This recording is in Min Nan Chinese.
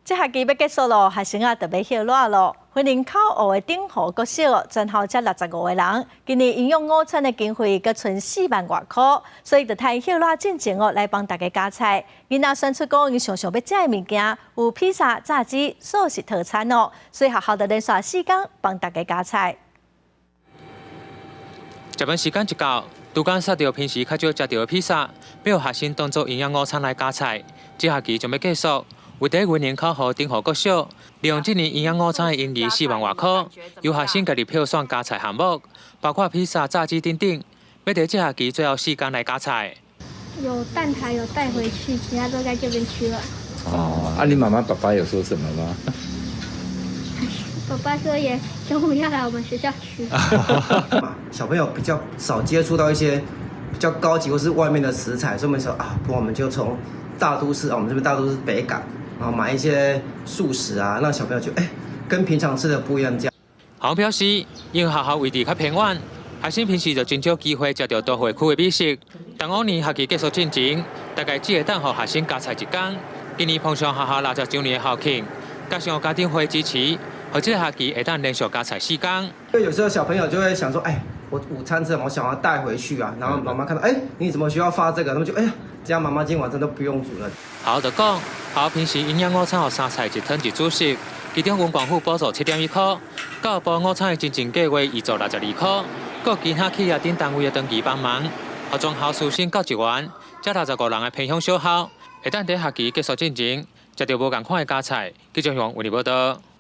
這學期欲結束囉，學生仔就欲歇熱囉。雲林口湖的頂湖國小，全校才65個人，今年營養午餐的經費閣賰4萬外箍，所以就趁歇熱進前哦來幫大家加菜。囡仔選出講𪜶上想欲食的物件，有披薩、炸雞、素食套餐哦，所以學校就連續四工幫大家加菜。食飯時間一到，廚工殺著平時較少食著的披薩，欲予學生當做營養午餐來加菜。這學期將欲結束。位佇雲林口湖頂湖國小，利用這年營養午餐的盈餘4萬外箍，由學生家己票選加菜項目，包括披薩、炸雞等等，欲佇這學期最後四工來加菜。有蛋撻有帶回去，其他都在這邊吃了。哦，啊，你媽媽、爸爸有說什麼嗎？爸爸說也中午要來我們學校吃。小朋友比較少接觸到一些比較高級或是外面的食材，所以我們說啊，不，我們就從大都市啊，我們這邊大都市北港。然後買一些素食啊，讓小朋友就哎，跟平常吃的不一樣。這樣。學校表示，因為學校位置較偏遠，學生平時就真少機會食著都會區的美食。但往年學期結束進前，大概只會當予學生加菜一工。今年碰上學校60週年的校慶，加上家長會支持，予這個學期會當連續加菜四工。因為有時候小朋友就會想說，哎，我午餐吃什麼，我想要帶回去啊。然後媽媽看到，哎，你怎麼學校發這個？他們就，哎呀，這樣媽媽今天晚上都不用煮了。學校就講，學校平時營養午餐予三菜一湯一主食，其中文管府補助7.1箍，教育部午餐的真正計劃挹注62箍，閣其他企業等單位的長期幫忙，予全校師生教職員，這65人的偏鄉小學，會當佇學期結束進前，食著無仝款的加菜。記者為你報道。